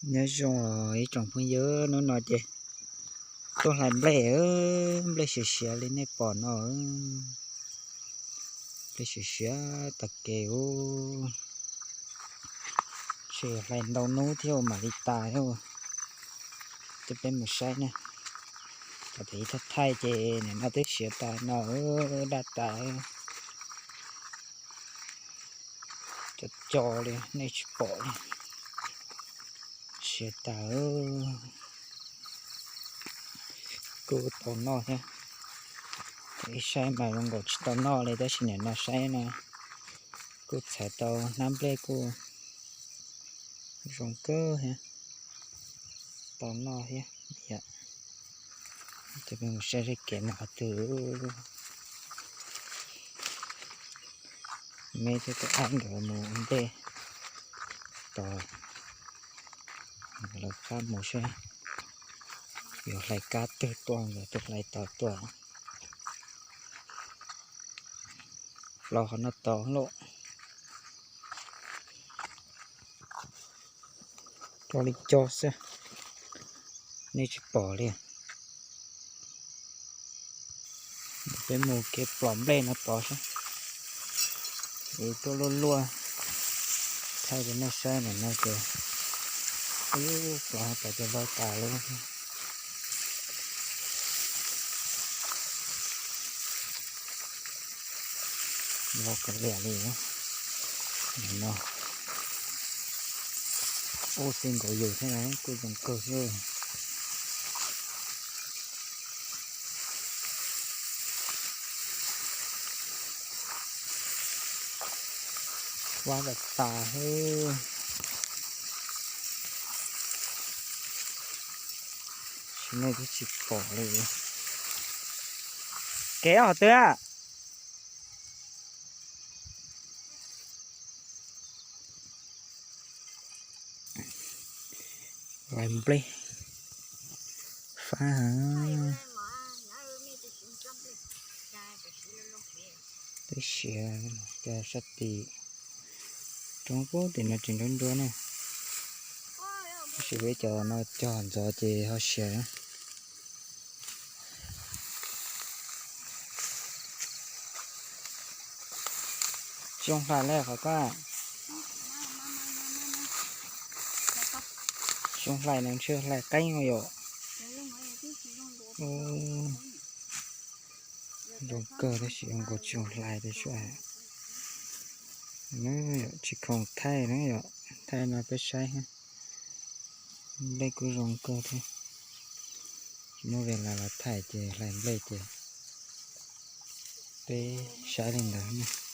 Nyob zoo ib tsoom phooj ywg, hnub no ces tuaj hlais nplej, nplej siav siav li nej pom no. Nplej siav siav tag kev ub, tseem hlais ntau hnub thiab mam li tas thiab. Ces peb mus saib na, thaum ib thaj thaij ces nim no twb siav tas no, daj tas, co co li nej tsis pom li. Siav tas, kuj tau noj thiab. Ib saib mas zoo nkaus tsis tau noj li, tab sis nim no saib no kuj txhais tau hnab nplej kuj zoo kawg thiab, tau noj thiab. Ces peb mus saib seb kev mus qhov twg. Me thiab tus aib nkawd mus ua ntej tod, lawv qab mus seb yuav hlais kab twg tuaj, nkawd twb hlais tau tuaj. Los qhov no tod lauj, co li co xwb, nej tsis pom li. Peb mus kev plos nplej no tod seb, es tuaj luaj luaj thaij rau nej saib nim no ces, ub, plos tas ces vau tas lawm. Vau kav liam li no. Ub, xij nkaus yus thiab na, kuj zoo kawg thiab. Vau tas tas xwb. Tsis, nej twb tsis pom li. Kev qhov twg? Hlais nplej fab heev. Twb siav, cov sab tim roob pub tim no tsis nruab nruab na. Tab sis peb cov no cog ntxov ces ho siav. Tsis zoo hlais li qhov ko. Tsis zoo hlais no, ntshe hlais qeeb no yom. Zoo kawg tab sis zoo nkaus tsis zoo hlais tiag sua. Tsis khoom thaij na yom, thaij no peb saib. Nplej kuj zoo kawg thiab. Tsis muaj ves las los thaij ces hlais nplej ces peb saib li ntawd.